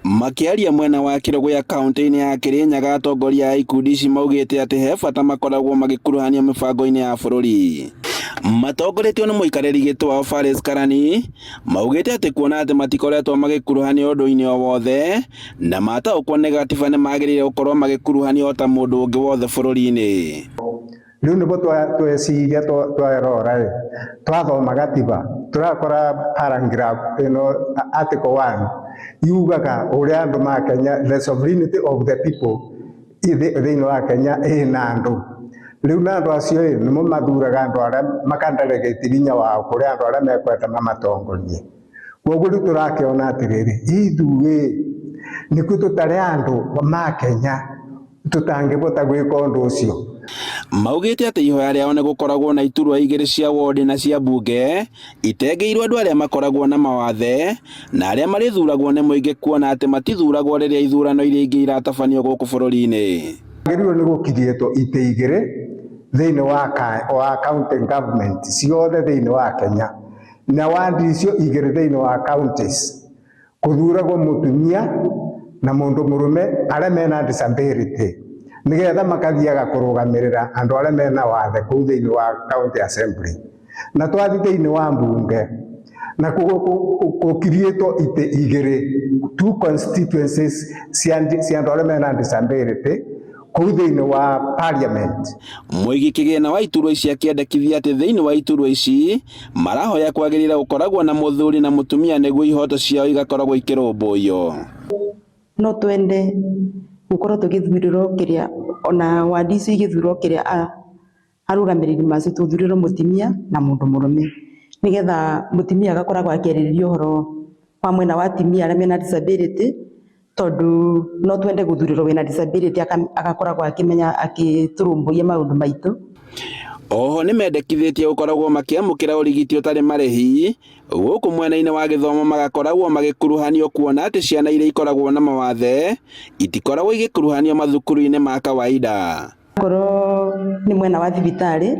Makĩaria mwena wa Kĩrũgũya kaũntĩ-inĩ ya Kĩrĩnyaga, atongoria a ikundi ici maugĩte atĩ he bata makoragwo magĩkuruhanio mĩbango-inĩ ya bũrũri. Matongoretio nĩ mũikarĩri gĩtĩ wao Phares Karani, maugĩte atĩ kuona atĩ matikoretwo magĩkuruhanio ũndũ-inĩ o wothe, na mataũkwo nĩ gatiba nĩ magĩrĩire gũkorwo magĩkuruhanio o ta mũndũ ũngĩ wothe bũrũri-inĩ. Rĩu nĩguo tweciria twerora ĩ, twathoma gatiba tũrakora paragraph ĩno, article 1, yugaga ũrĩa andũ ma Kenya, the sovereignty of the people thĩinĩ wa Kenya ĩna andũ. Rĩu na andũ acio ĩ, nĩmo mathuraga andũ arĩa makadelegate hinya wao kũrĩ andũ arĩa mekwenda mamatongorie. Koguo rĩu tũrakĩona atĩrĩrĩ, ithuĩ nĩkuo tũtarĩ andũ ma Kenya tũtangĩbota gwĩka ũndũ ũcio. Maugĩte atĩ ihoya rĩao nĩ gũkoragwo na iturwa igĩrĩ cia wodi na cia mbunge itengeirwo andũ arĩa makoragwo na mawathe na arĩa marĩthuragwo nĩ mũingĩ, kuona atĩ matithuragwo rĩrĩa ithurano iria ingĩ iratabanio gũkũ bũrũri-inĩ. Agĩrĩirwo nĩ gũkiriĩtwo itĩ igĩrĩ thĩinĩ wa county government ciothe thĩinĩ wa Kenya, na wandi icio igĩrĩ thĩinĩ wa counties kũthuragwo mũtumia na mũndũ mũrũme arĩa mena disability, nĩgetha makathiaga kũrũgamĩrĩra andũ arĩa mena wathe kũu thĩinĩ wa county assembly. Na twathi thĩinĩ wa mbunge na gũkiriĩtwo itĩ igĩrĩ, two constituencies cia andũ arĩa mena disability kũu thĩinĩ wa parliament. Mũigi kĩgĩna wa iturwa ici akĩendekithia atĩ thĩinĩ wa iturwa ici marahoya kwagĩrĩire gũkoragwo na mũthuri na mũtumia nĩguo ihoto ciao igakoragwo ikĩrũmbũiyo. No twende gũkorwo tũgĩthurĩrwo kĩrĩa ona wandi icio igĩthurwo kĩrĩa arũgamĩrĩri macio, tũthurĩrwo mũtumia na mũndũ mũrũme, nĩgetha mũtumia agakoragwo akĩarĩrĩria ũhoro wa mwena wa atumia arĩa mena disability, tondũ no twende gũthurĩrwo wĩna disability agakoragwo akĩmenya akĩtũrũmbũiya maũndũ maitũ. Oho nĩmendekithĩtie gũkoragwo makĩamũkĩra ũrigiti ũtarĩ marĩhi. Gũkũ mwena-inĩ wa gĩthomo magakoragwo magĩkuruhanio, kuona atĩ ciana iria ikoragwo na mawathe itikoragwo igĩkuruhanio mathukuru-inĩ ma kawaida. Akorwo nĩ mwena wa thibitarĩ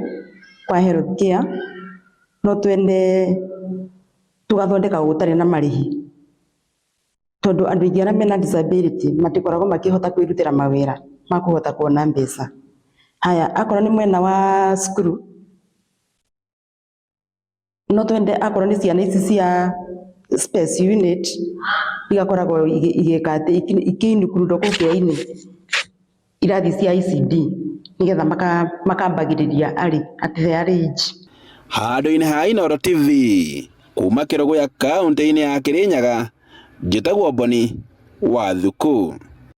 kwa health care, no twende tũgathondeka gũtarĩ na marĩhi, tondũ andũ aingĩ arĩa mena disability matikoragwo makĩhota kwĩrutĩra mawĩra ma kũhota kuona mbeca. Haya, akorwo nĩ mwena wa cukuru, no twende akorwo nĩ ciana ici cia special unit igakoragwo igĩka atĩ ikĩ-include kũu kĩa-inĩ irathi cia ECD, nĩgetha makambagĩrĩria arĩ at their age. Handũ-inĩ ha Inooro TV kuma Kĩrũgũya kaũntĩ-inĩ ya Kĩrĩnyaga, njĩtagwo Boni wa Thuku.